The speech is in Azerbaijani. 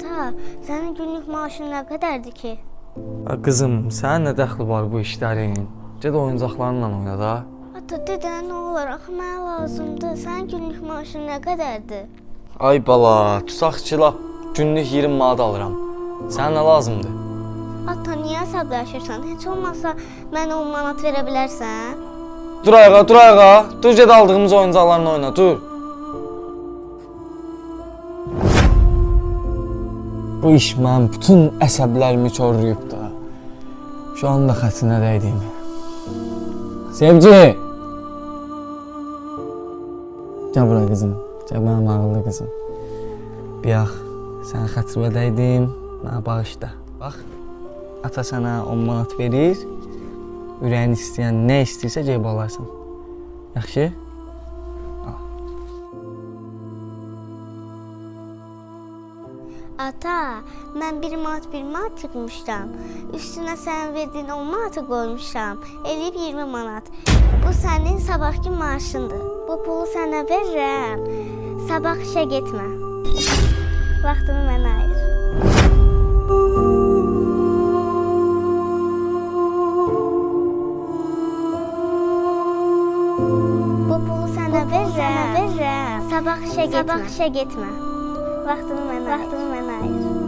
Ata, sənin günlük maaşın nə qədərdir ki? Qızım, sənin nə dəxli var bu işlərin? Get oyuncaqlarınla oyna da. Ata, de də nə olar? Axı mənə lazımdır. Sənin günlük maaşın nə qədərdir? Ay bala, tutaq ki, lap günlük 20 manat alıram. Sənə nə lazımdır? Ata, niyə əsəbləşirsən? Heç olmasa mənə 10 manat verə bilərsən? Dur ayağa, dur ayağa. Dur get aldığımız oyuncaqlarla oyna, dur. Bu iş mənim bütün əsəblərimi korlayıb da. Şu anda xətrinə dəydim. Sevgi! Gəl bura qızım. Gəl mənim ağıllı qızım. Bayaq sənin xətrinə dəydim. Mənə bağışla. Bax, ata sənə 10 manat verir. Ürəyin istəyən nə istəyirsə gedib alarsan. Yaxşı? Al. Ata, mən 1 manat 1 manat çıxmışam. Üstünə sənin verdiyin 10 manatı qoymuşam. Eləyib 20 manat. Bu sənin sabahki maaşındır. Bu pulu sənə verirəm. Sabah işə getmə. Vaxtını mənə ayır. Bu pulu sənə verirəm. Sabah işə getmə. Vaxtını mənə ayır.